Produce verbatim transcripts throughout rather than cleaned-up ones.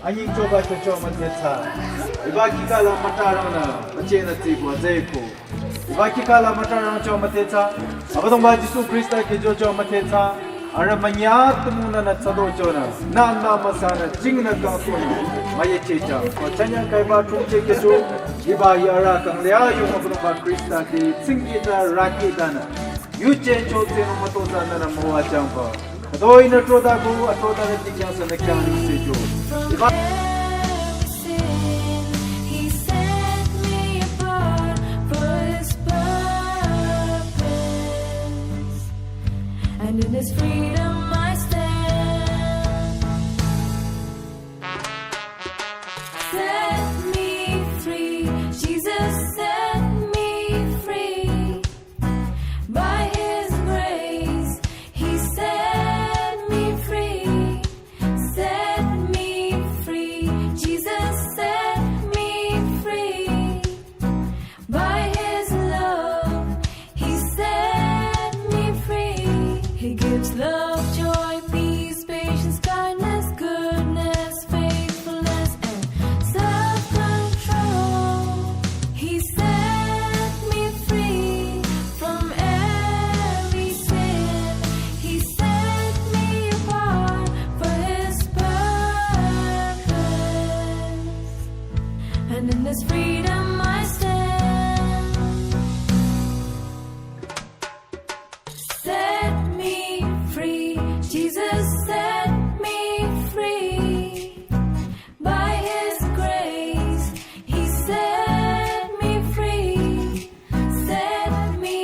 Anyingchoba kyocho müdhetsa. Hiba kihkala mütarangnü, müchenü tsibwa zeko. Hiba kihkala mütarangcho müdhetsa. Abüdongba Jisu Khrista kyocho müdhetsa. Arüh münyatmünü nü tsadochonü. Nü nü müsanü jingnü kangsohnü. Müyechecha. Ko chanyang kaiba chungche kyocho. Hiba yarü kanglea yung Abüdongba Khrista te tsingkita rükitanü. Yuje cho tsenu mütozanü nü müwajangba. Khütoi nü troda ko, atroda nü tikyang sünü khyang nengsecho. Hiba Every sin, he set me apart for his purpose. And in his freedom I stand. Set me free, Jesus set me free. By his grace, he set me free. Set me free, Jesus set me free. By his love, he set me free. He gives love, joy, peace, patience, kindness, goodness, faithfulness, and self-control. He set me free from every sin. He set me apart for his purpose. And in this freedom I stand. Set me free, Jesus set me free. By his grace, he set me free. Set me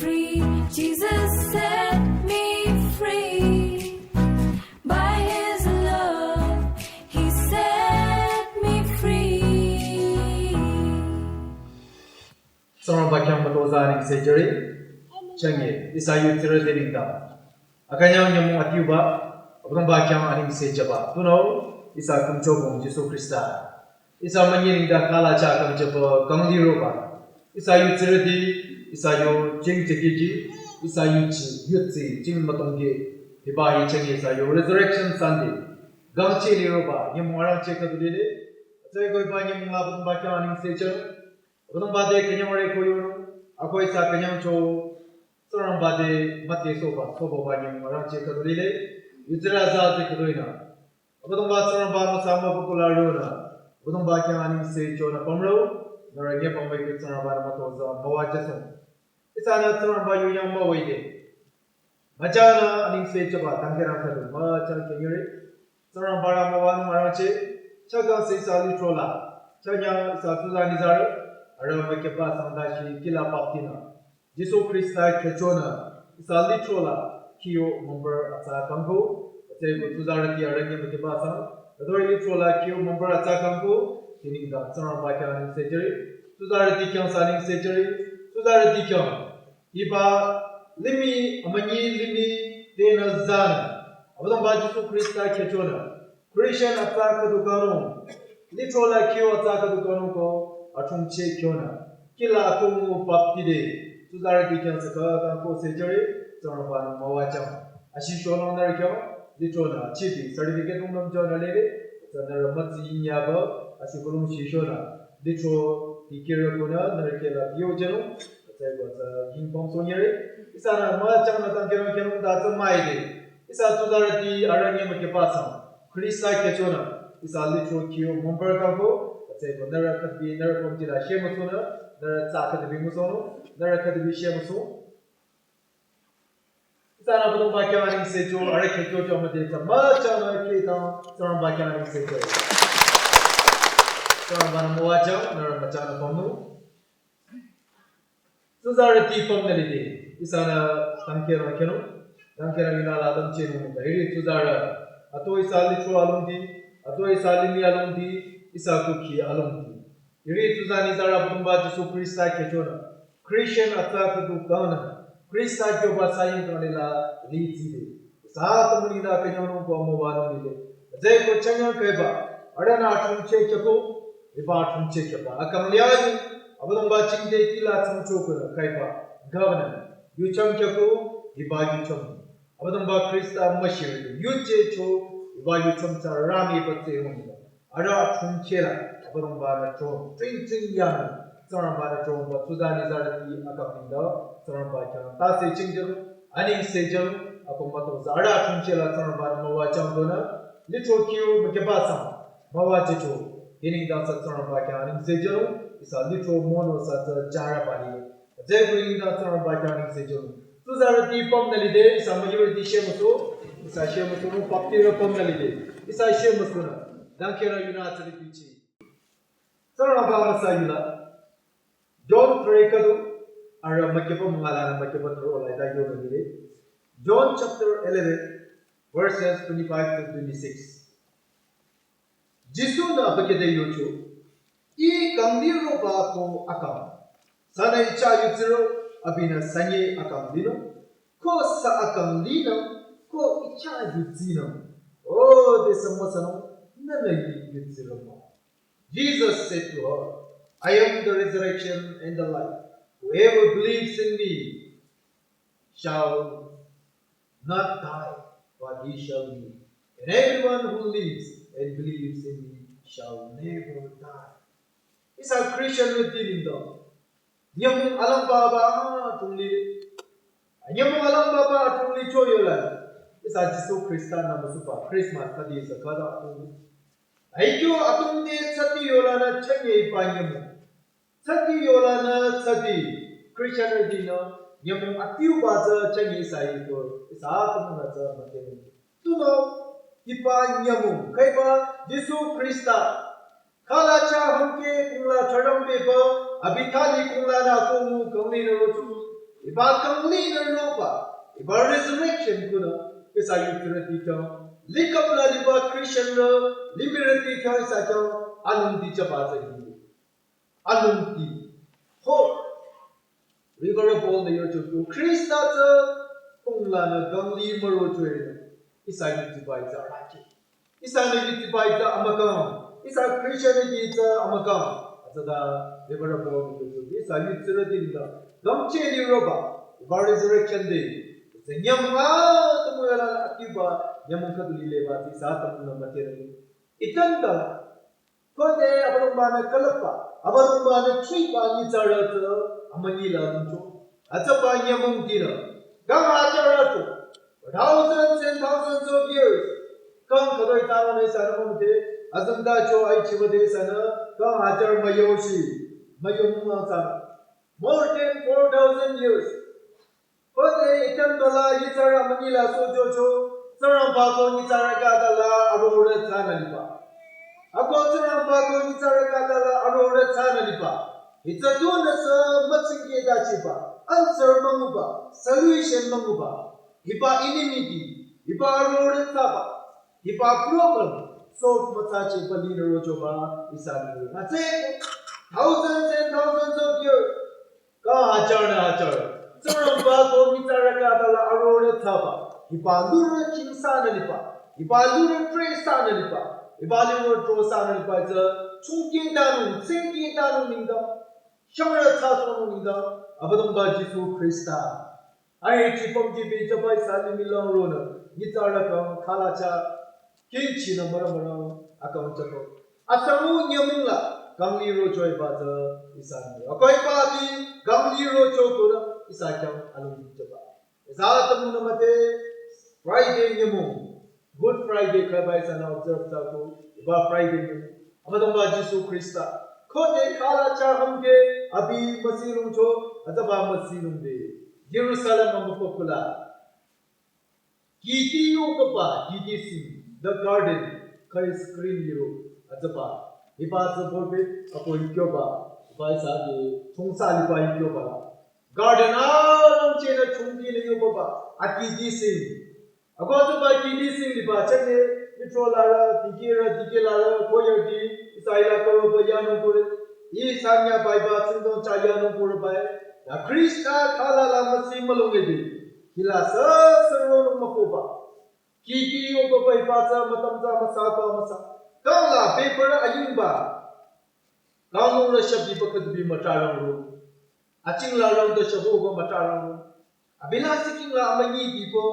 free, Jesus set me free. By his love, he set me free. Tsingrangba khyang mütozah nengse jüre, chenge, ihsa yutsirü te nengdang. Akünyang nyümong adiuba, Abüdongba khyang anengse jüba. Tunüo, ihsa kümchobong Jisu Khrista. Ihsa münyi nengdang khala cha kangcheba kangli roba. Ihsa yutsirüti, ihsa yo jing jekiji, ihsa yuchi, yutsi, jing mütongge. Hiba hi chenge ihsa yo Resurrection Sunday. Gangchi li roba, nyümong arangcheh khüdu lile. Tsai ko hiba nyümong la Abüdongba khyang anengse jüre. Abüdongba te künyangre ko yonung, ako ihsa künyangcho, Tsingrangba te müte soba, soba ba nyümong arangcheh khüdu lile. Yutsirü aza te khüdu inü. Abüdongba Tsingrangba müsa mübükuh la ronü. Abüdongba khyang anengse jünü pümro. Nührü nge pümbe kyo Tsingrangba nü mütozah müwajüsong. Ihsanü Tsingrangba yu yang müwüde. Müchanü anengse jüba dangkhidangnang khüdu müchang künyangre. Tsingrangba rü müwanung arangcheh. Chakang se ihsa lithro la. Chanyang ihsa tsuzani zarü. Arüh mükyüba sangdashi kihla baptinü. Jisu Khrista kyochonü, ihsa lithro la kyo member atsa kangko, atsai ko tsuzarüti arüh nge mükyüba sang, khütoi lithro la kyo member atsa kangko, tiningda Tsingrangba khyang anengse jüre, tsuzarüti khyang sa nengse jüre, tsuzarüti khyang, hiba limih, amünyi limih, tenü zanü, Abüdongba Jisu Khrista kyochonü, Christian atsa khüdu kangnung, lithro la kyo atsa khüdu kangnung ko, achungcheh kyonü. Kihla atungu bapti de, tsuzarüti khyang saka kangko se jüre, Tsingrangba nü müwajüng. Ashi shonung nührü khyang, lithro nü, chibi, certificate nung nüm jünü lele, atsa nührü mütsi yinyaba, ashi kulung shi shonü, lithro, dikehrü konü, nührü kihla biyo jünung, atsai ko atsa yingpang sonyere, ihsanü müchangnü dangkhidangnang khünung da atsa müide. Ihsa tsuzarüti arüh nge mükyüba sang. Khrista kyochonü. Ihsa lithro kyo member kangko. Atsai ko nührü khüdubi nührü committee la shemüsunü. Nührü tsa khüdubi müsonung. Nührü khüdubi shemüsung. Ihsanü Abüdongba khyang anengse jü, arüh kyo kyo jü müde ihsa müchangnü kidang, Tsingrangba khyang anengse jü. Tsingrangba nü müwajüng, nührü müchangnü pümnung. Tsuzarüti pümnü lide, ihsanü dangkhidangnang khünung, dangkhidangnang yunü la dangchehnung nengda. Hiri tsuzarü, ato ihsa lithro alongdi, ato ihsa limih alongdi, ihsa kukhi alongdi. Hiri tsuzani zarü Abüdongba Jisu Khrista kyochonü, Christian atsa khüdu kangnü, Khrista kyoba saying kangnü la litside. Sa tümünida künyangnung ko müwanung lile. Atsai ko chanyang kaiba. Arühnü achungcheh kyoko. Hiba achungcheh kyaba. Akang liani. Abüdongba chingde kihla changcho ko kaiba. Governor. Yuchang kyoko. Hiba yuchang. Abüdongba Khrista müshirü. Yuje cho. Hiba yuchang cha rami batse hong. Arüh chungkela, Abüdongba-nü chong, ching ching yang, Tsingrangba-nü chongba, tsuzani zarüti akang nengdang, Tsingrangba khyang, tase chingjang, anengse jang, akong mütong tsü, arüh chungkela, Tsingrangba-nü müwajüng donü, lithro kyo, mükeba sang, müwajücho, hi nengdang sü Tsingrangba khyang, anengse jang, ihsa lithro mono sü tsü jarüba li, tsü kuri nengdang Tsingrangba khyang, anengse jang, tsuzarüti pümnü lide, ihsa müyurüti shemüsu, ihsa shemüsu, nung baptirü pümnü lide, ihsa shemüsu nü, dangkherü yunü tsürü bichi. Tsingrangba amüsa yula. John three khüdu, arüh mükeba müngalanü mükeba thüro laida yonü lile. John chapter eleven, verses twenty-five to twenty-six. Jisu-nü abükyü te yocho, Ih kangliroba ko akang. Sünü I chah yudsiro, abinü sünye akang linung. Ko sü akang linung, ko I chah yudsinung. O, te sü müsünung, nünü I yudsiroma. Jesus said to her, I am the resurrection and the life. Whoever believes in me shall not die, but he shall live. And everyone who lives and believes in me shall never die. Ihsa Christian nü ti nengdang. Nyümong alangba ba tongli. Nyümong alangba ba tongli cho yola. Ihsa Jisu Khrista-nü müsuba Christmas khüdi ihsa khüta tongli. Aikyo atongde tsüti yolanü chünye iba nyümong. Tsüti yolanü tsüti Christianity nü nyümong adiuba tsü chünye ihsa iko. Ihsa atümung nü tsü müdhe. Tunüo, hiba nyümong, khüiba Jisu Khrista. Khala chah hangke kungla charang beba, abi thali kungla nü kongmu kangli nü rochu. Hiba kangli nü roba, hiba resurrection kunü, ihsa yudsirüti khyang. Likapla liba Christian nü, limirüti khyang ihsa khyang, anungdi chaba tsü hi. Anungdi. Ho. Reverend Paul-nü yocho, Khrista tsü kunglanü kangli mürochoe. Ihsa yudsiba tsü arahkheh. Ihsanü yudsiba tsü amükang. Ihsa Christianity tsü amükang. Hütsüta Reverend Paul-nü yocho, ihsa yudsirüti nengdang. Dangcheh liroba. Hiba resurrection day. Tsü nyümong atümung yola adiuba. Nyümong khüdu lileba. Ihsa atümung nü müdhe. Itanda. Khode Abüdongba-nü külüpba, Abüdongba-nü thriba nyitsarü tsü amünyila lungcho. Hütsüba nyümong dinü, kang hajar ato, thousands and thousands of years. Kang khütoi taro nü ihsanü mümüdhe, azengtacho aichiba de ihsanü, kang hajar müyoshi, müyomung lang ihsanü. More than four thousand years. Khode itandala nyitsarü amünyila sojocho, Tsingrangba ko nyitsarü khütala arorüh thsanü liba. Ako Tsingrangba ko nyitsarü khütala arorüh thsanü liba. Hitsü tunüsü mütsingkehtachiba, answer münguba, solution münguba. Hiba enmity, hiba arorüh thsaba, hiba problem solve müthsachiba linü rochoba ihsanü. Hütsüeko thousands and thousands of years. Kang hajar nü hajar. Tsingrangba ko nyitsarü khütala arorüh thsaba. Hiba lurü khingsanü liba. Hiba lurü pray thsanü liba. Hiba lurü draw thsanü liba tsü. Chungkehtanung, tsingkehtanung nengdang. Shangrü thsasohnung nengdang. Abüdongba Jisu Khrista. Ai chipüm jibe jabai sali milang ronü. Nyitsarü kang khala chah. Kingchi nü mürü mürü akang chako. Asang u nyümong la kangli rochoiba tsü ihsanü. Akoiba abi kangli rocho konü ihsa khyang alung jaba. Ihsa atümung nü müdhe Friday nyümong. Good Friday khüiba ihsanü observe thsako. Hiba Friday nyümong. Abüdongba Jisu Khrista. Khode khala chah hangke abi müsi lungcho, hütsüba müsi lungde. Jerusalem amüko kula. Kiti yokaba, kiti sing, the garden, kai screen yiro, hütsüba. Hiba tsü borbe, ako ikyoba, hiba ihsa de, chongsa liba ikyoba. Garden along chenü chongki le yokaba, a kiti sing. Ako hütsüba kiti sing liba, chane, mitro lara, dikira, dikira, koyardi, ihsa ila koroba yanung kore, ihsa nya baiba, tsingdong cha yanung kore bai. Ya Khrista khala la müsi mülung ebi. Hila sü sü ronung mükoba. Kiki yokaba iba tsü mütam tsü müsa ba müsa. Kala paper ayungba. Kangnung rü shabi ba khüdubi mütarang ro. Aching la rang da shabu ba mütarang ro. Abila siking la amünyi bibo.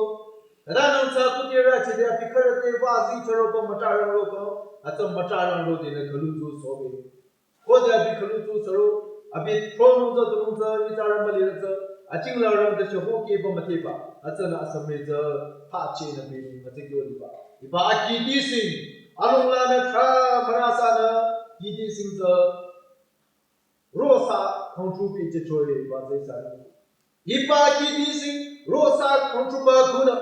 Khüta nang tsü kutirü chide abi khürü te wüzi chüroba mütarang roko, atsa mütarang rode nü khülu tu sobe. Khode abi khülu tu saro, abi thronung tsü tunung tsü, nyitsarü mülirü tsü, achingla rang te shehokeba müteba, atsa nü asamre tsü, thache nü bini, atsa kyo liba. Hiba akidising, alongla nü tra mürasa nü, kidising tsü, rosa kangtrupi che chore ba zai sa. Hiba kidising rosa kangtruba kunü.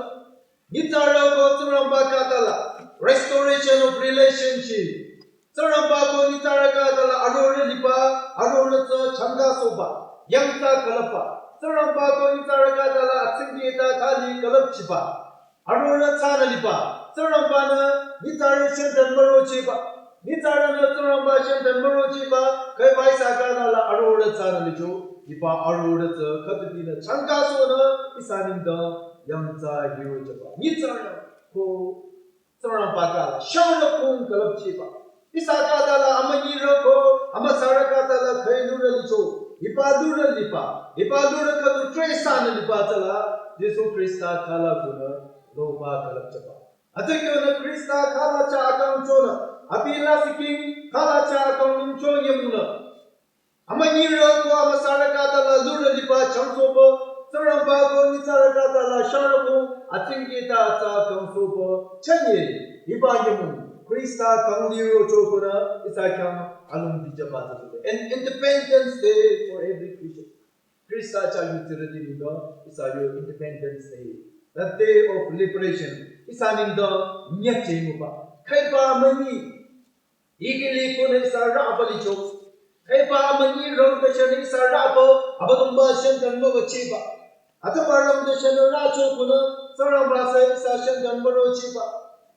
Nyitsarü ko Tsingrangba khütala. Restoration of relationship. Tsingrangba ko nyitsarü khütala arorüh liba, arorüh tsü changkasohba. Yangthsa külüpba. Tsingrangba ko nyitsarü khütala atsingketa thali külüpchiba. Arorüh tsünü liba, Tsingrangba nü, nyitsarü shantan mürocheba, nyitsarü nü Tsingrangba shantan mürocheba, khüiba ihsa khütala arorüh tsünü licho, hiba arorüh tsü khütütinü changkasohnü, ihsa nengdang yangthsa hirocheba. Nyitsarü ko Tsingrangba khütala, shangrü kung külüpcheba. Ihsa khütala amünyirü ko, amüsarü khütala khüi lurü licho, hiba lurü liba, hiba lurü khüdu tresa nü liba tsüla, Jisu Khrista khüla kunü, loba külüpcheba. Atsa kyonü Khrista khüla chah akang chonü, abi lasih king khüla chah akang nung cho yemunü. Amünyirü ko amüsarü khütala lurü liba changsohba, Tsingrangba ko nyitsarü khütala shangrü kung, atsingketa atsa kangsohba, chünye, hiba yemung, Khrista kangli rocho kunü, ihsa khyang alung bichaba tsü. An Independence Day for every Christian. Khrista chah yudsirüti nengdang, ihsa yo Independence Day. The day of liberation. Ihsa nengdang, nyüche nguba. Khüiba amünyi, Ikili kunü ihsa rüba licho. Khüiba amünyi rang te shanü ihsa rüba, Abüdongba shantan mübacheba. Atüba rang te shanü rücho kunü, Tsingrangba sü ihsa shantan mürocheba.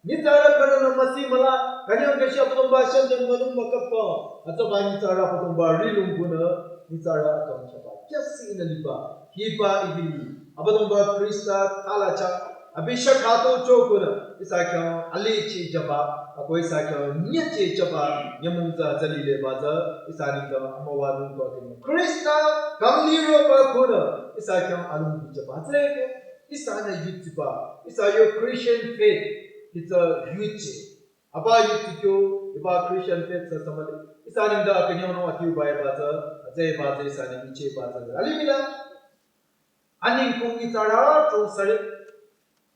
Nyitsarü khürünü müsi müla, künyang kheshi Abüdongba shantan mülung mükapba. Atüba nyitsarü Abüdongba rilung kunü, nyitsarü akang chaba. Just inü liba, hiba ikili. Abüdongba Khrista khüla chah, abi shakha to cho kunü, ihsa khyang alichi jaba, ako ihsa khyang nyache jaba, nyümong tsü tsü lile ba tsü, ihsa nengdang amüwa nung to khyang. Khrista kangli roba kunü, ihsa khyang alung bichaba tsü ko, ihsa nü yuchiba, ihsa yo Christian faith, hi tsü yuchi. Aba yuchi kyo, hiba Christian faith tsü sü mühle, ihsa nengdang künyang nung atiu ba ba tsü, atsü ba tsü ihsa nü yuchi ba tsü. Alimih la, Aningkung nyitsarü atung sare.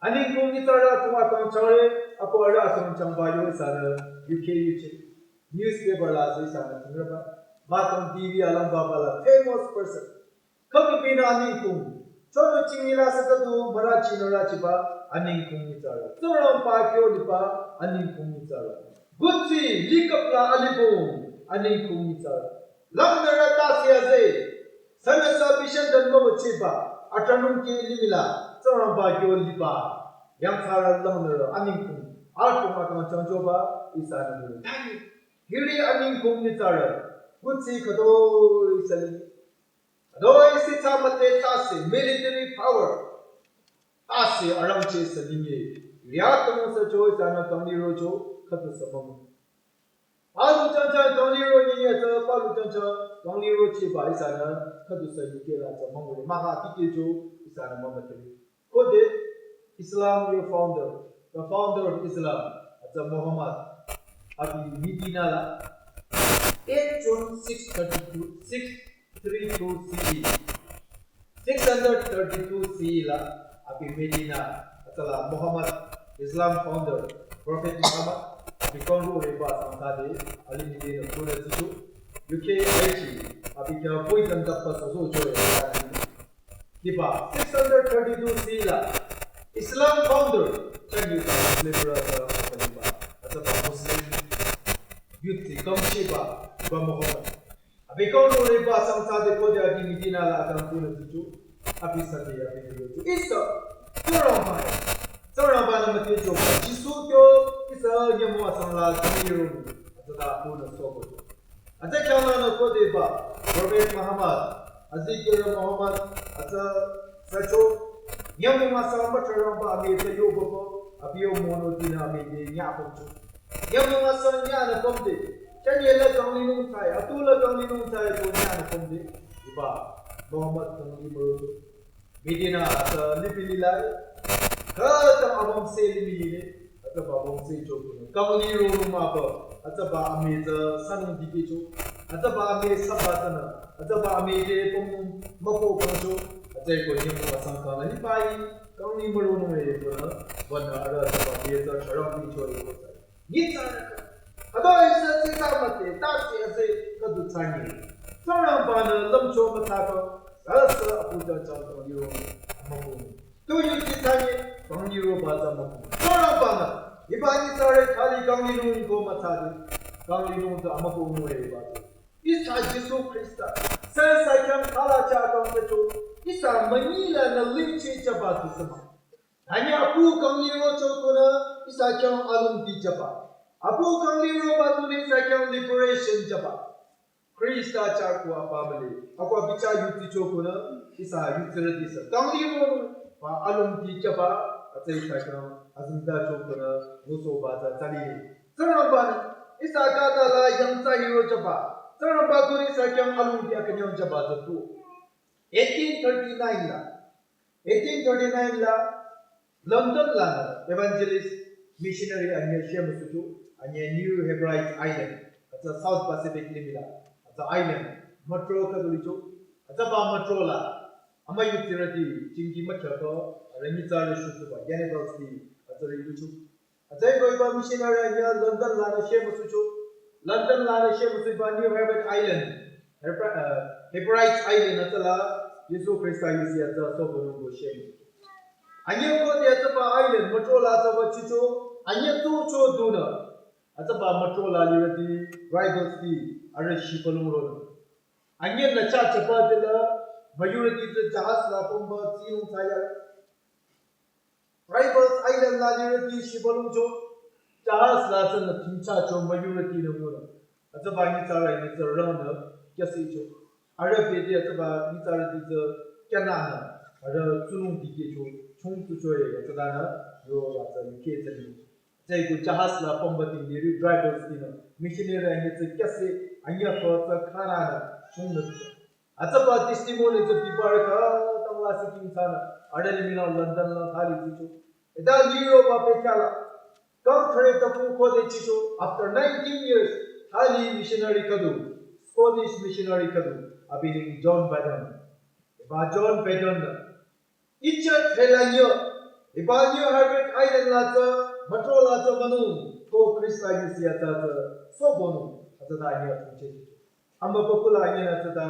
Aningkung nyitsarü atung akang changre, ako arüh akang changba yo ihsanü yukheh yuchi. Newspaper la tsü ihsanü tsingreba. Makang T V alangba ba la famous person. Khüdu binü aningkung. Chonu chingila sü khüdu mürüchinü rüchiba aningkung nyitsarü. Tsingrangba kyo liba aningkung nyitsarü. Kuthsi likap la alibong aningkung nyitsarü. Langnürü tase aze. Sünüsü abi shantan mübacheba, atranung ke limih la, Tsingrangba kyo liba, yangthsarü langnürü aningkung, atung akang changchoba, ihsanü müle. Tani, hiri aningkung nyitsarü, kuthsi khütoi sali. Khütoi sitsa müte tase, military power. Tase arangcheh sü linye. Riya tunung sü cho ihsanü kangli rocho, khüdu sü müngu. Palu changchang kangli ro nyenye tsü, palu changchang kangli rocheba ihsanü, khüdu sü yukheh la tsü müngu le, maha tikeh cho ihsanü mümüdhele. Khode Islam yo founder, the founder of Islam, atsa Muhammad, abi Medina la, eight June six thirty-two, six three two C E. Six hundred thirty-two C E la, abi Medina, atsa la Muhammad, Islam founder, Prophet Muhammad, abi kangro reba sangta de, ali Medina kula tichu, yukheh aichi, abi kya pui dan dappa sazo joy, hiba, six hundred thirty-two C E la, Islam founder, changi ta Muslim brother, atsa ba Muslim, youth ti kamchiba, ba Muhammad. Abi kangro reba sangta de khode abi Medina la akang kula tichu, abi sade abi kula tichu. Ihsa, Tsingrangba, Tsingrangba nü müte choba, Jisu kyo, ihsa nyümong asang la kangli ro, atsa ta kula sobo. Atsa khyang la nü khode ba, Prophet Muhammad, azikirü Muhammad, atsa sacho, nyümong asang mütrarangba ami tsü yobo ko, abi yo mono dinü ami de nyapongcho. Nyümong asang nyanü pümde, chanye la kangli nung thsai, atu la kangli nung thsai ko nyanü pümde, hiba, Muhammad kangli müro. Medina atsa lipi lilai, khüta Bamse limih lile, hütsüba bamse cho kunü. Kangli ronung mahba, hütsüba amii tsü sanung dikehcho. Hütsüba amii saba tsünü, hütsüba amii te pümung müko kangcho. Hütsüeko nyümong asang kanü hiba hi, kangli müronung e kunü, wünü arüh hütsüba amii tsü charang dikehcho e ko tsü. Nyitsarü kha. Hütsüba ihsa tsitsa müte, tase ase khüdu thsanyi. Tsingrangba-nü lümcho müthsaba, sasa apu ja chang kangli ronung, amüko. Tu yuchi thsanyi, kangli roba tsü müko. Tsingrangba-nü, hiba nyitsarü thali kangli ronung ko müthsade, kangli ronung tsü amüko nü e hiba tsü. Ihsa Jisu Khrista, sü ihsa khyang khala cha kangcho, ihsa münyi lanü lichi jüba tu sema. Tanyi apu kangli rocho kunü, ihsa khyang alongdi jüba. Apu kangli roba tunü ihsa khyang liberation jüba. Khrista chah kuh apa müli. Ako abi chah yuchicho kunü, ihsa yuchirüti sü kangli ronung, ba alongdi jüba, hütsü ihsa khyang azingdacho kunü, ngusohba tsü thsali. Tsingrangba-nü, ihsa khatala yangthsa hiro jüba. Tsingrangba kunü ihsa khyang alongdi akünyang jüba tsü tu. Eighteen thirty-nine la. Eighteen thirty-nine la, London lanü evangelist missionary anyüh shemüsucho, anyüh New Hebrides Island, hütsü South Pacific limih la, hütsü island, metro khüdu licho, hütsüba metro la, amüyutsirüti, jingki müchako, arüh nyitsarü shutsuba, Garibaldi, hütsüri licho. Hütsüeko hiba missionary anyüh London lanü shemüsucho, London lanü shemüsu hiba New Hebrides Island, Hebra-, uh, Hebrides Island hütsüla, Jisu Khrista yusi hütsü sohbünung ko shemüsu. Anyüh khode hütsüba island metro la tsüba chicho, anyüh tucho dunü. Hütsüba metro la lirüti, Garibaldi, arüh shibülung ronü. Anyüh nü chah chaba dela, müyurüti tsü jahaz la pümba tsinung thsaya. Garibaldi Island la lirüti shibülungcho, jahaz la tsünü thingchacho müyurütinü ngunü. Hütsüba nyitsarü nyitsarü rangnü, kyüsehcho. Arüh bete hütsüba nyitsarüti tsü kyananü, arüh tsunung dikehcho, chungtsucho e, hütsütanü, yo la tsü yuke tsünü. Hütsüeko jahaz la pümba ting liri Garibaldi tinü, missionary anyüh tsü kyüseh, anyüh ko tsü khananü, chungnü. Hütsüba testimony tsü bibarü khütang la siking thsanü, arüh limih la London la thali tsicho. Hita liroba pekhala, kang thüre taku khode chicho, after nineteen years, thali missionary khüdu, Scottish missionary khüdu, abi neng John Badon. Hiba John Badon nü, ichah thela nyüh, hiba New Hebrides Island la tsü, metro la tsü münung, ko Khrista yusi hütsü tsü, sohbünung, hütsüta anyüh thungche. Amübükuh la anyüh nü tsüta,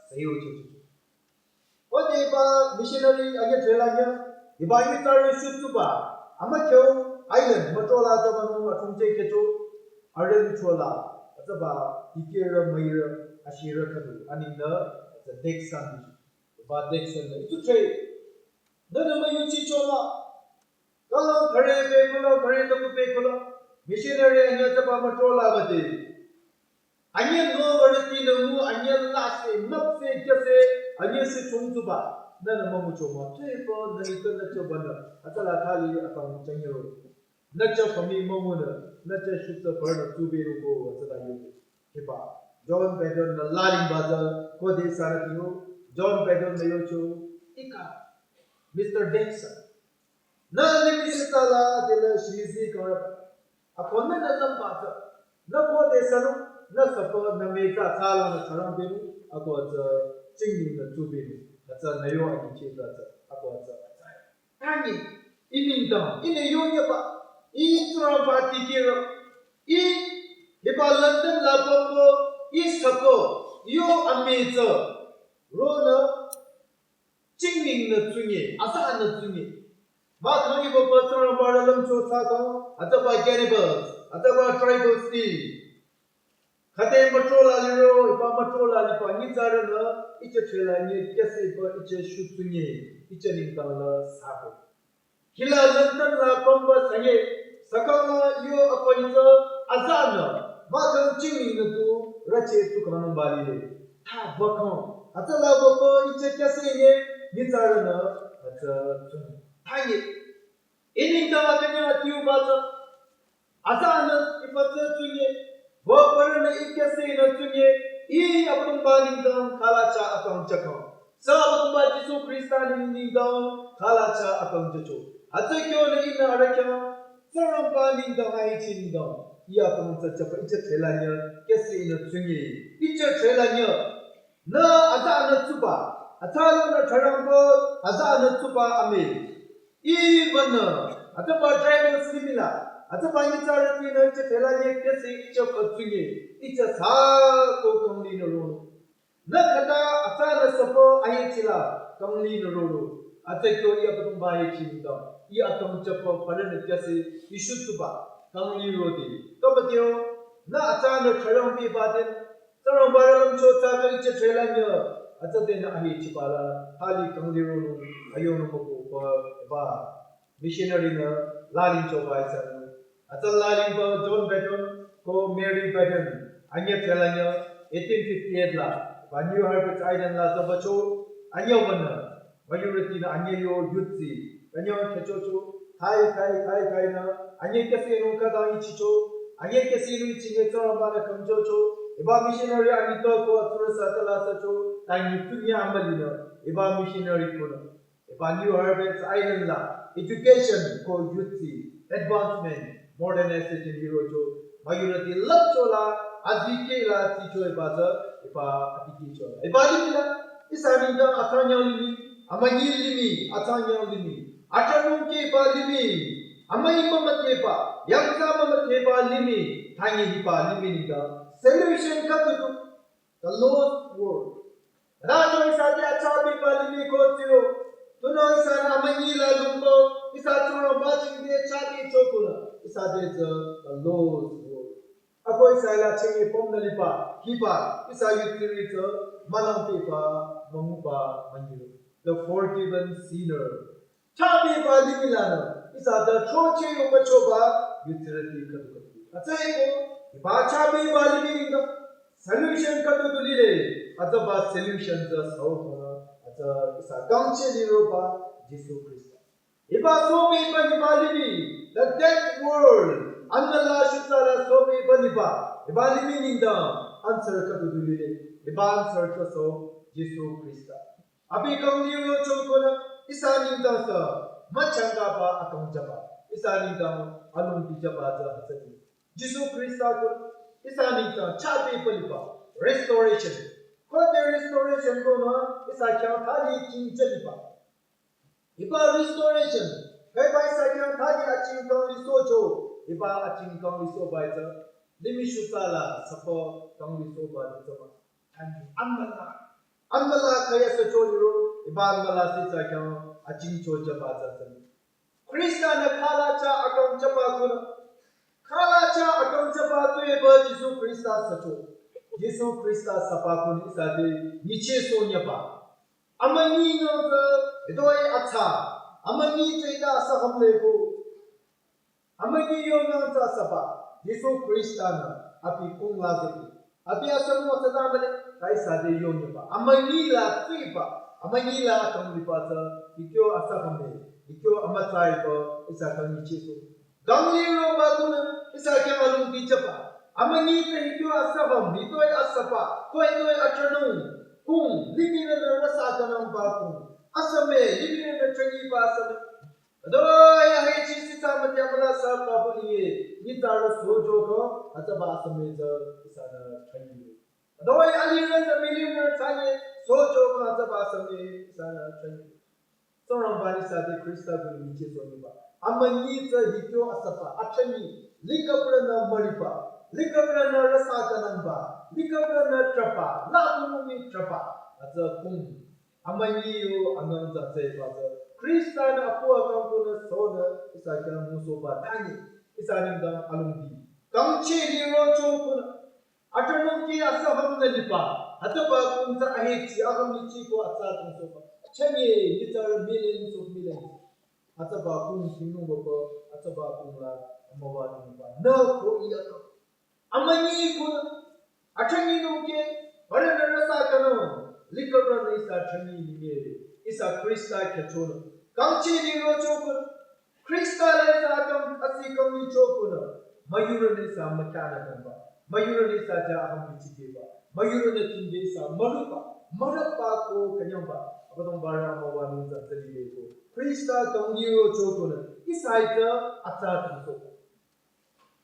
seyo chicho. Khode hiba missionary anyüh thela nyüh, hiba nyitsarü shutsuba, amükhyo island, metro la tsü münung athungche kehcho, arüh licho la, hütsüba dikehrü müirü, ashirü khüdu, aningnü, hütsü Dixon. Hiba Dixon nü, itu thre, nünü müyuchicho mah, kang thüre pekula, thüre taku pekula, missionary anyüh tsüba metro la bade. Anyüh nü würütinü ngu anyüh laseh, müpseh, kyüseh, anyüh shi chungtsuba, nünü müngucho mah, tuepü, nü ita nü chobanü, hütsüla thali akang chanyüro. Nü chah pami müngunü, nü chah shutsa parnü tsuberoh ko hütsüla yo. Hiba, John Badon nü lalingba tsü, khode ihsanü tiyo, John Badon nü yocho, ika, Mister Dixon. Nü limih sitala dela shizi kara. Ako nü nü lümba tsü. Nü khode sünung, nü sapa, nü mii tsü thsala nü tharang benu, ako tsü chingni nü tsu benu. Hütsü nü yo anyicheh tsü, ako tsü. Tanyi, ih nengdang, ihnü yo nyüba, ih Tsingrangba dikehrü, ih hiba London la pümba, ih sapa, yo amii tsü, ronü, chingning nü tsunye, azanü tsunye. Mahkhang hiba pü Tsingrangba rü lümcho thsakhang, hütsüba cannibals, hütsüba tribals ti. Khüde metro la liro, hiba metro la liba nyitsarünü, ichah thela nyüh kyüsehba ichah shutsunye, ichah nengdang la sako. Hila London la pümba sanye, saka la yo apani tsü azanü, mahkhang chingning nü tu, rüche tu kangnungba lile. Ta bakhang, hütsüla bapü ichah kyüsehnye, nyitsarünü, hütsü tsunung. Tanyi, ih nengdang akünyang adiuba tsü, azanü hiba tsü tsunye, bapürünü ih kyüsehnü tsunye, ih Abüdongba nengdang khala chah akang jükhang. Sü Abüdongba Jisu Khrista neng nengdang khala chah akang jücho. Hütsü kyonü ihnü arahkhang, Tsingrangba nengdang ahechi nengdang, iya kang tsü chapa icha thela nyü, kesi ihnü tsungi, icha thela nyü. Nü aza nü tsuba, aza nü tharangba, aza nü tsuba ame. Ibanü, atsaba driver slimila, atsaba nyitsarütinü icha thela nyü, kesi icha pa tsungi, icha sa ko kang linü ro. Nü khüta atsa nü sapa ayetsila kangli nü roro. Atsa kyo iya Abüdongba ayechi nengdang. Iya atang chapa parü nü kyase ishu tsuba kangli rode. Kapa teo, nü atsa nü tharang biba den. Tsingrangba rü lümcho tsa ka icha thela nyü. Atsa den ahechi bala. Hali kangli roro. Ayo nü moko ba ba. Missionary nü laling choba ihsanü. Atsa lalingba John Burton ko Mary Burton. Anyü thela nyü eighteen fifty-eight la. Ba New Hebrides Island la zaba cho. Anyü wanü. Majority nü anyü yo yutsi. Anyü kecho cho. Kai, kai, kai, kai nü. Anyü kesi nung kadang ichi cho. Anyü kesi nung ichi nge Tsingrangba nü kang cho cho. Iba missionary anyü to ko aturü sa tala sa cho. Tanyi tunya amali nü. Iba missionary ko nü. Iba New Hebrides Island la education ko yutsi advancement modernization hirocho majority lüpcho la azikeh la tsicho iba tsü iba atikecho la. Iba limih la ihsa nengdang atsanyang limih, amünyi limih, atsanyang limih. Atranung keba limih, amünyi mümüdheba, yangtsa mümüdheba limih, tanyi hiba limih nengdang solution khüdu du. The lost world. Rajo ihsa te achabi ba limih ko tsiro. Tunüo ihsa nü amünyi la lungbo. Ihsa Tsingrangba chingde chabi chokunü. Ihsa te tsü the lost world. Ako ihsa la chingi pom nü liba. Hiba. Ihsa yutsiri tsü. Malang piba. Manguba. Manyi. The forgiven sinner. Chabi ba limih lanü, ihsa ta choche yoba choba, yutsirüti khüdu khüdu. Atsa eko, iba chabi ba limih nengdang, solution khüdu du lile, atsaba solution tsü sao khonü, atsa ihsa kangche liroba, Jisu Khrista. Iba sobi ba liba limih, the dead world, anbü la shutsa la sobi ba liba, iba limih nengdang, answer khüdu du lile, iba answer tsü so, Jisu Khrista. Abi kangli rocho konü ihsa nengdang sü müchangkaba akang jüba. Ihsa nengdang alongdi jüba tsü hütsüti. Jisu Khrista ko ihsa nengdang chabi ba liba restoration. Kote restoration konü ihsa khyang thali ching jüliba. Iba restoration. Kaiba ihsa khyang thali aching kangli socho. Iba aching kangli soba itsü. Limih shutsa la sapa kangli soba itsü ba. Tanyi anbü la. Anbü la kaya sa cho liro, iba anbü la sitsa khyang aching cho jüba tsü tsü. Khrista nü khala cha akang jüba kunü. Khala cha akang jüba tuepü Jisu Khrista sa cho. Jisu Khrista sapa kunü ihsa te nyiche so nyüba. Amünyi nü tsü, itoi atsa. Amünyi tsü ita asa hamle ko. Amünyi yo nang tsü sapa, Jisu Khrista nü, abi kung la zeki. Abi asa nung atsa ta mane, ta ihsa te yo nyüba. Amünyi la tsiba, amünyi la akang liba tsü, ikyo asa kame, ikyo amütsa iba, ihsa kang nyiche so. Kangli roba kunü, ihsa khyang alongdi jüba. Amünyi tsü ikyo asa ham, itoi asapa, ko itoi atranung, kung, limih nü rasa kanangba kung. Asame, limih nü chanyiba asame. Adoi ahechi sitsa mütya müla sa pabuli ye, nyitsarü sojo ko, atsaba asame tsü ihsanü chanyi. Adoi alirü tsü millionaire tsü ye, sojo ko atsaba asame ihsanü chanyi. Tsingrangba ihsa te Khrista ko nyiche so nyiba. Amünyi tsü hikyo asapa, achanyi, likaprü nü müriba, likaprü nü rasa kanangba, likaprü nü trahba, la kumumi trahba, atsü kung. Amünyi yo anang tsü tsü iba tsü. Khrista nü apu akang kunü sonü ihsa khyang ngusohba tanyi. Ihsa nengdang alongdi. Kangche lirocho kunü. Atranung ki asa ham nü liba. Hütsüba kung tsü ahechi aham lichi ko atsa kung sohba. Chanyi nyitsarü millions of millions. Hütsüba kung sinung baba. Hütsüba kung la amüwa nungba. Nü ko iya kang. Amünyi kunü, atranyi nungke, parü nü rasa kanü, likaprü nü ihsa atranyi nunge, ihsa Khrista khyüchonü. Kangche lirocho kunü, Khrista la ihsa akang asi kangli cho kunü, müyurü nü ihsa mükhyanü kangba, müyurü nü ihsa ja aham bichikeba, müyurü nü tingde ihsa müruba, mürüba ko künyangba. Abüdongba rü amüwanung tsü tsü lile ko. Khrista tong liro cho konü. Ihsa ite atsa tang so.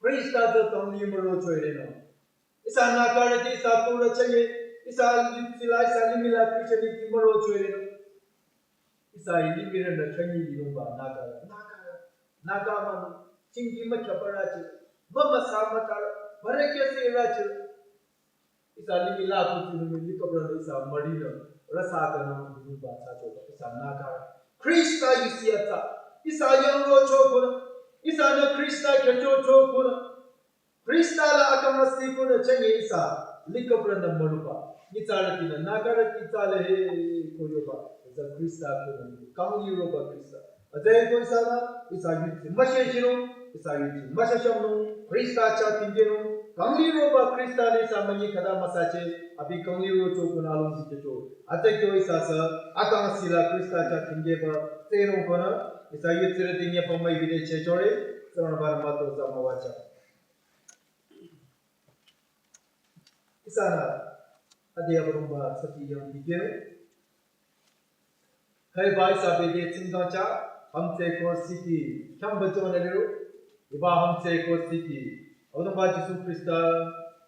Khrista tsü tong li müro cho ire nü. Ihsa nakarüti ihsa turü chanye. Ihsa litsila ihsa limih la Christianity müro cho ire nü. Ihsa ilimirü nü chanye linungba nakarü. Nakarü. Naka manu. Chingi mükyaparü chü. Mümüsa mütarü. Müreke sirü chü. Ihsa limih la kutu nü mi likabra nü ihsa mürinü rasa kanang nü ba tsa choba ihsa naka. Khrista yusi atsa. Ihsa yangro cho konü. Ihsa nü Khrista kyacho cho konü. Khrista la akang asi konü chanye ihsa likabra nü müruba. Nyitsarüti nü nakarüti tsale he koyoba. Ihsa Khrista konü. Kang liroba Khrista. Atsai ko ihsa nü, ihsa yusi müshe jinung, ihsa yusi müshe shamnung, Khrista chah tinggenung, kang liroba Khrista nü ihsa münyi khüta müsache, abi kang liro cho konü alongsi checho. Atsai kyo ihsa sü, akang asila Khrista chah tinggeba, tsenung konü, ihsa yusi re tingge pamai bide chechore, Tsingrangba nü mütozah müwajüng. Ihsa nü, ade Abüdongba tsati yang dikhe. Khaiba ihsa bede tsingdang chah, Hümdhse ko siki, khyang ba chonü liro, hiba Hümdhse ko siki. Abüdongba Jisu Khrista,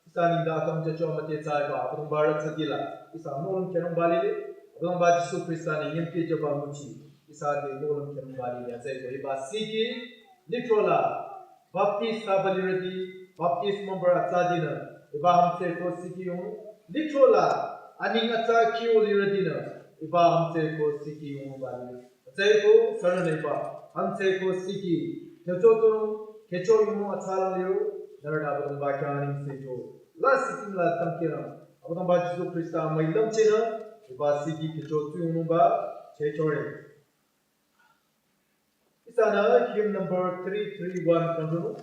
ihsa nengdang akang chah cho müte tsaiba, Abüdongba rü tsatila, ihsa nohlüm khenungba lile, Abüdongba Jisu Khrista nü nyimpi choba nguchi, ihsa de nohlüm khenungba lile, atsai ko hiba siki, lithro la, Baptist thsaba lirüti, Baptist member atsa dinü, hiba Hümdhse ko siki yung, lithro la, aning atsa kyo lirütinü, hiba Hümdhse ko siki yung ba lirü. Atsai ko sürünü hiba, Hümdhse ko siki, kyocho tsurü, kyocho yung atsa lang lirü, nührü Abüdongba khyang aningse cho. La sikim la tangkirang, Abüdongba Jisu Khrista müi lümchehnü, hiba siki kyocho tsurü yung ba, chechore. Ihsa nü hymn number three three one kangdunung.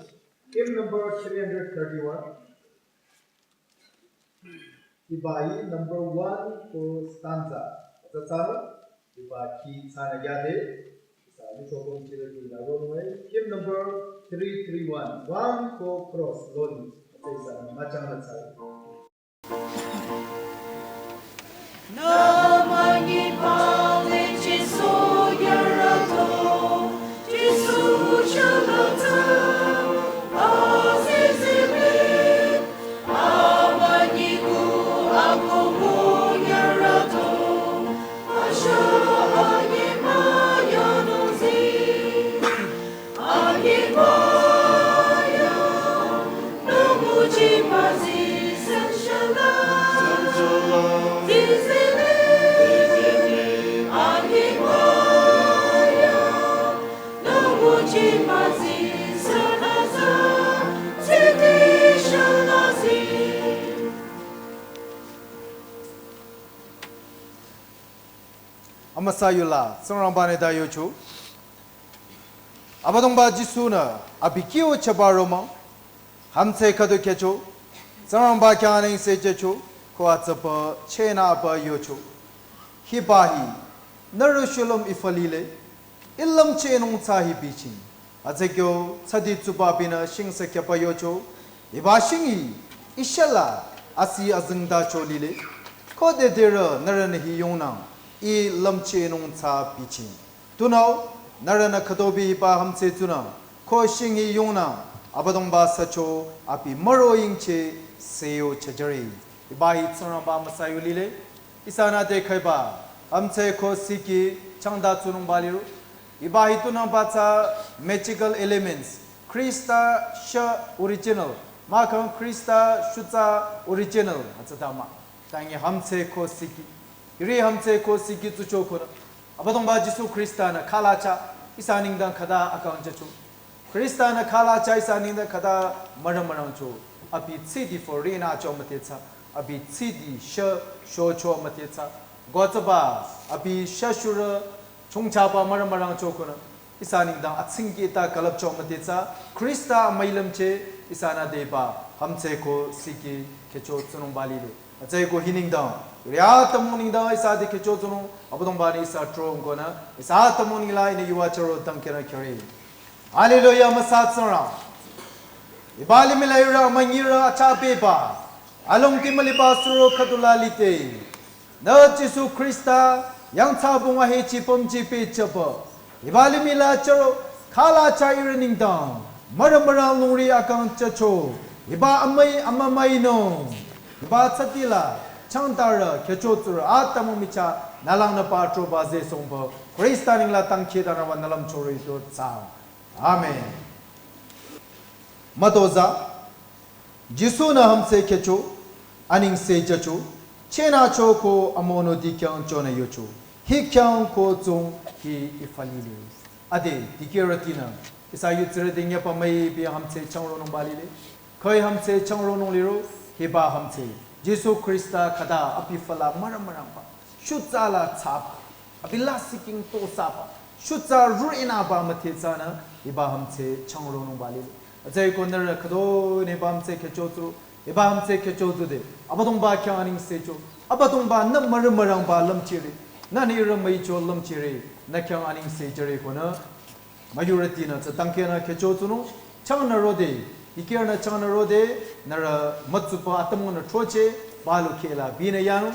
Hymn number three hundred thirty-one. Hiba hi number one ko stanza. Atsa tsünü, hiba key tsünü yade. Ihsa lithro kong chire key la ronung. Hymn number three three one. One ko cross loni. Atsa ihsa nü müchang la tsare. Amüsa yula, Tsingrangba nü ta yocho. Abüdongba Jisu nü, abi kyo chaba romang, Hümdhse khüdu kyocho, Tsingrangba khyang aningse checho, ko atsaba chehnü aba yocho. Hiba hi, nührü shulüm ifa lile, ilümchehnung tsü hi bichieng. Atsa kyo, tsadi tsuba binü shingse kyaba yocho, hiba shing hi, ishala, asi azingda cho lile, ko de derü nührünü hi yongnang, ilümchehnung tsü bichieng. Tunüo, nührünü khütobi hiba Hümdhse tsunang, ko shing hi yongnang, Abüdongba sücho, abi müro yingcheh, seyo chajüre. Hiba hi Tsingrangba amüsa yu lile, ihsa nü de khaiba, Hümdhse ko siki, changda tsunungba liro. Hiba hi tunüo ba tsü magical elements, Khrista sha original, mahkhang Khrista shutsa original, atsa dama. Tangi Hümdhse ko siki. Hiri Hümdhse ko siki tsucho konü. Abüdongba Jisu Khrista nü khala chah, ihsa nengdang khüta akang chah cho. Khrista nü khala chah ihsa nengdang khüta mürang mürang cho. Abi tsidi fo rinü cho müte tsü. Abi tsidi sha sho cho müte tsü. Gotsaba, abi sha shurü, chungchaba mürang mürang cho konü. Ihsa nengdang atsingki ta külüp cho müte tsü, Khrista amüi lümcheh, ihsa nü deba, Hümdhse ko siki kyocho tsunungba lile. Atsai ko hi nengdang, ria tamung nengdang, ihsa de kyocho tsunung, Abüdongba nü ihsa trong konü, ihsa tamung nengla ihnü yuva charo dangkirü kire. Hallelujah, amüsa Tsingrang. Hiba limih la ihrü amünyirü achapeba, alongdi müliba suro khüdula lide. Nü Jisu Khrista, Yangthsabung ahechi pümji pehjüba, hiba limih la chüro, khala cha ihrü nengdang, mürü mürang lungri akang chücho, hiba amüi amümüinung, hiba tsatila, changdarü, khyücho tsurü, atümung michah, nü langnü pa troba zesongba, Khrista nengla dangkhidangnangba nü lümchoro ito tsang. Amen. Mütozah, Jisu-nü hümdhse khyücho, anengse jücho, chenacho ko amono dikhyang chonü yocho, hi khyang ko tsung hi ifa lile. Ade, dikehrütinü, ihsa yutsirü dingya pa müipi hümdhse changronungba lile. Khüi hümdhse changronung liro, hiba hümdhse, Jisu Khrista khüta abi fü la mürü mürangba, shutsa la thsaba, abi lasih khingtosaba, shutsa ruinaba müdhe thsanü, hiba hümdhse changronungba lile. Atsai ko nührü khütoi-nü hiba hümdhse khyücho tsu, hiba hümdhse khyücho tsude, Abüdongba khyang anengsecho, Abüdongba nü mürü mürangba lümchire, nü nirü müicho lümchire, nü khyang anengse jüre konü, müyurütinü tsü dangkhidangnang khyücho tsunung, changnü rode, dikehrünü changnü rode, nührü mütsuba atümungnü throcheh, palu khehla binü yanung,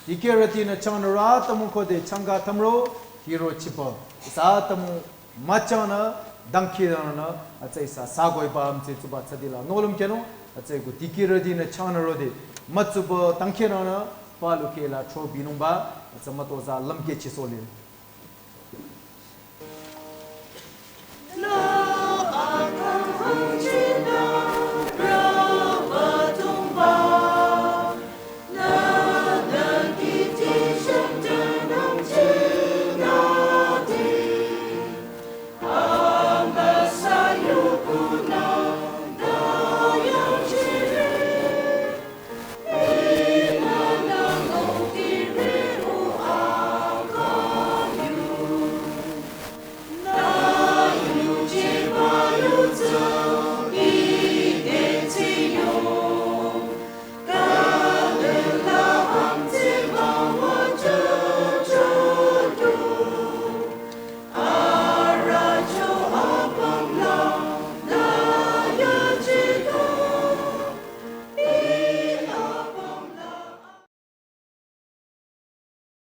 dikehrütinü changnü ro atümung khode changka thümro, hiro chipa, ihsa atümung müchangnü, dangkhidangnangnü, atsai ihsa sako hiba hümdhse tsuba tsatila nohlüm khyünung, atsai ko dikehrütinü changnü rode, mütsuba dangkhidangnangnü, palu khehla thro binungba, atsai mütozah lümkeh chisohle.